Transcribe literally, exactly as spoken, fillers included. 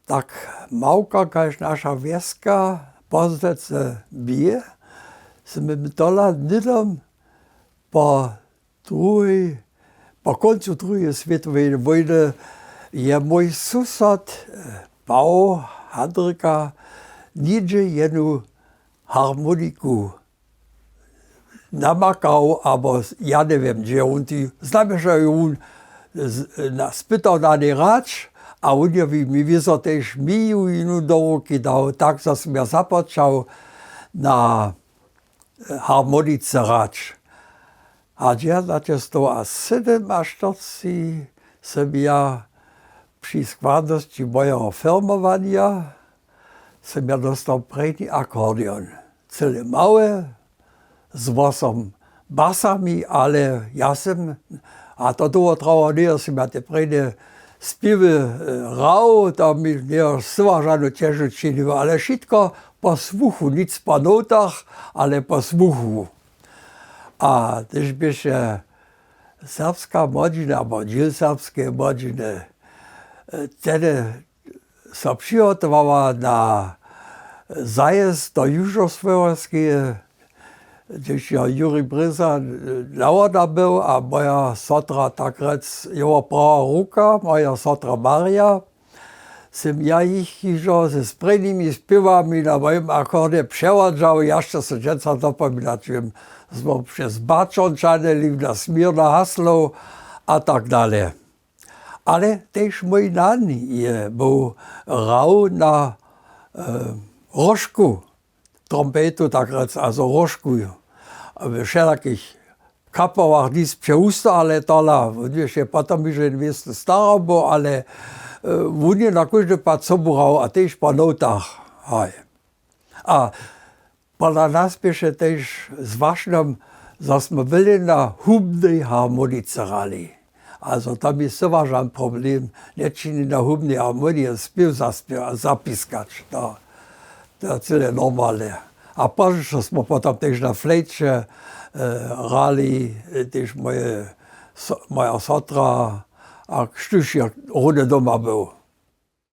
Tak małka kaž naša wjeska Pozdźecy bě, smy tola hnydom po druhej, po kóncu druheje swětoweje wójny je mój susad Pawo Handrika něhdźe jednu harmoniku namakał, abo ja njewěm, dźe wón tu znamješa, jo wón spytał na njej hrać. A wón je mi wězo tež mi ju jinu do ruki dał, tak zo sym ja započał na harmonice hrać. A dźewjatnaće stow a sydomaštyrceći sym ja při składnosći mojeho firmowanja sym ja dostał prěni akordeon, cyle mały, z wosom basami, ale ja sym, a to dołho trawało njeje, sym ja te prěnje spěwy hrał, to mi njeje cyła žanu ćežu činiło, ale wšitko po słuchu, nic po notach, ale po słuchu. A hdyž běše serbska młodźina abo dźěl serbskeje młodźiny tehdy so přihotowała na zajězd do južosłowjaskeje, hdźež jo juri brěza nawoda był a moja sotra, tak rjec jeho prawa ruka, moja sotra marja, sym ja jich hižo z prěnimi spěwami na mojim akordje přewodźał. Ja sće so dźensa dopominać wěm, zmó přez bačončany liwna směrna haslow a tak dale. Ale tež mój nan je był hrał na róžku, trompetu tak rjec, a zo róžku we wšelakich kapałach nic přewusta ale tola wón je potom hižo jen wěsny starał był, ale wón je na kóždy pad sobu hrał a tež po notach. Haj. A pola nas běše tež z wašnjom, zo smy byli na hubnej harmonice hrali. A zo tam je cyła žan problem nječini na hubnej harmonije spěw zaspěw a zapiskać. To je cyle normalne. A pozdźišo smy potom tež na flejće hrali, tež moja sotra, a štóž je runje doma był.